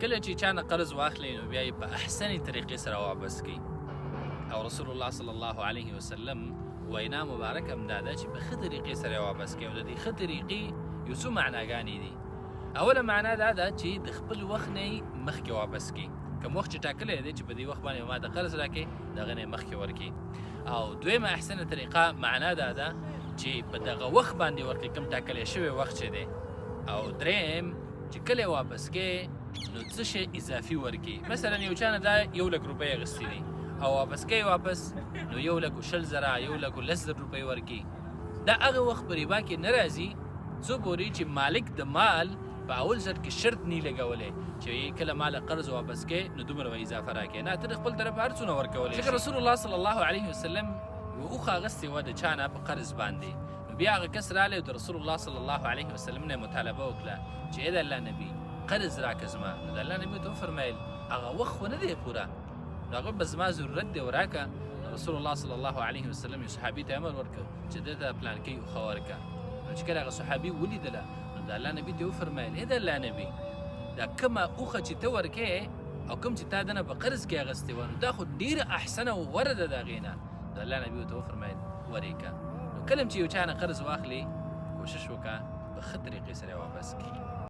کله چې چا نه قرض واخلې نو بیا یې په احسنې طریقې سره واپس کړي. او رسول الله صلی الله علیه وسلم وینا مبارک هم دا ده چې په ښه طریقې سره یې واپس کړي. او د دې ښه طریقې یو څو معناګانې دي. اوله معنا دا ده چې د خپل وخت نه یې مخکې واپس کړي. کوم وخت چې ټاکلی دی چې په دې وخت باندې ما ته قرض راکړي، د هغه نه یې مخکې ورکړي. او دویمه احسنه طریقه معنا دا ده چې په دغه وخت باندې ورکړي، کوم ټاکلی شوی وخت چې دی. او دریم چې کله واپس کې نو څه شی اضافي ورکړي. مثلا یو چا نه دا 1 لک روپۍ اخیستې دي او واپس کوي واپس، نو 1,20,000، 1,10,000 روپۍ ورکړي. دا هغه وخت په ربا کې نه راځي څو پورې چې مالک د مال په اول سر کې شرط نه لګولی چې کله مال قرض واپس کې نو دومره به اضافه راکې. نه، ته د خپل طرف هر څونه ورکولی. ځکه رسول الله صلی الله علیه وسلم یو اوښه اخیستې وه د چا نه په قرض باندې، نو بیا هغه کس راغلی او د رسول الله صلی الله علیه وسلم نه مطالبه وکړه چې ای د الله نبی، قرض راکه زما. نو د الله نبی ورته وفرمایل، هغه وخت خو نه دی پوره. نو هغه به زما ضرورت دی، وراکه. رسول الله صلی الله علیه وسلم یو صحابي ته امر ورکړ چې ده ته پلانکۍ اوښه ورکړه. نو چې کله هغه صحابي ولیدله نو د الله نبی ته وفرمایل، ای د الله نبی، دا کومه اوښه چې ته ورکې او کوم چې تا دنه په قرض کې اخیستې وه، نو دا خو ډېره احسنه او غوره ده د هغې نه. د الله نبی ورته وفرمایل، ورېکه. نو کله چې یو چا نه قرض واخلي، کوشش وکړه په ښه طریقې سره واپس کړي.